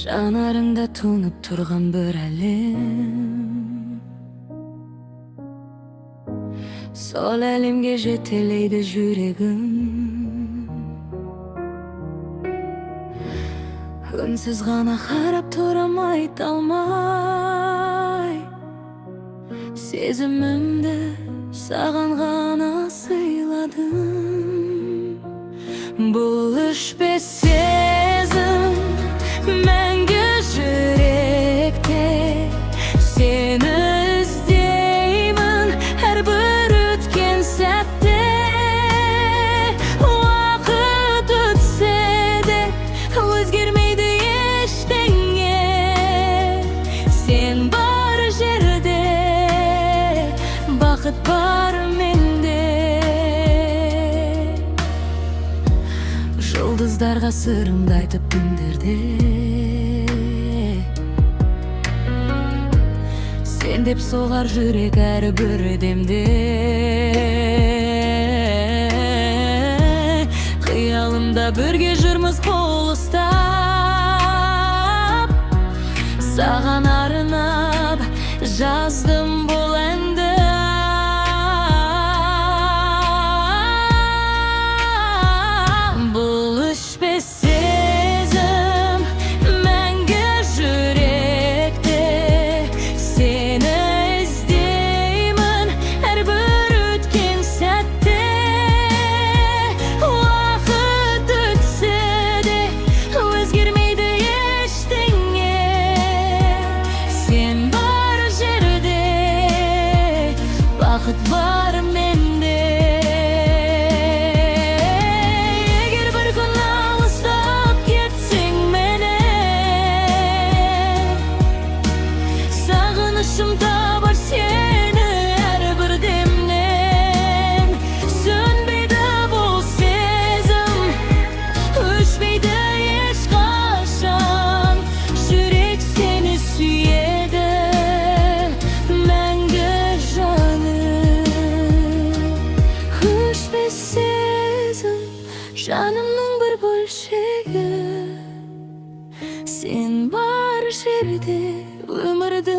Жанарыңда тұнып тұрған бір әлем, сол әлемге жетелейді жүрегім. Үнсіз ғана қарап тұрам, айта алмай, сезімімді саған ғана сыйладым. Бұл өшпес сезім мәңгі жүректе. Сені іздеймін әрбір өткен сәтте. Уақыт өтсе де, өзгермейді ештеңе. Сен бар жерде бақыт бар менде. Жұлдыздарға сырымды айтып түндерде, сен деп соғар жүрек әрбір демде. Қиялымда бірге жүрміз қол ұстап, саған арнап жаздым бұл әнді. Бұл өшпес сезім мәңгі жүректе. Сені іздеймін әрбір өткен сәтте. Уақыт өтсе де, өзгермейді ештеңе. Сен бар жерде бақыт бар менде. Егер бір күн алыстап кетсең менен, сағынышым табар сені әрбір демнен. Сөнбейді бұл сезім, өшпейді ешқашан. Жүрек сені сүйеді мәңгі, жаным. Өшпес сезім, жанымның бір бөлшегі. Сен бар жерде өмірді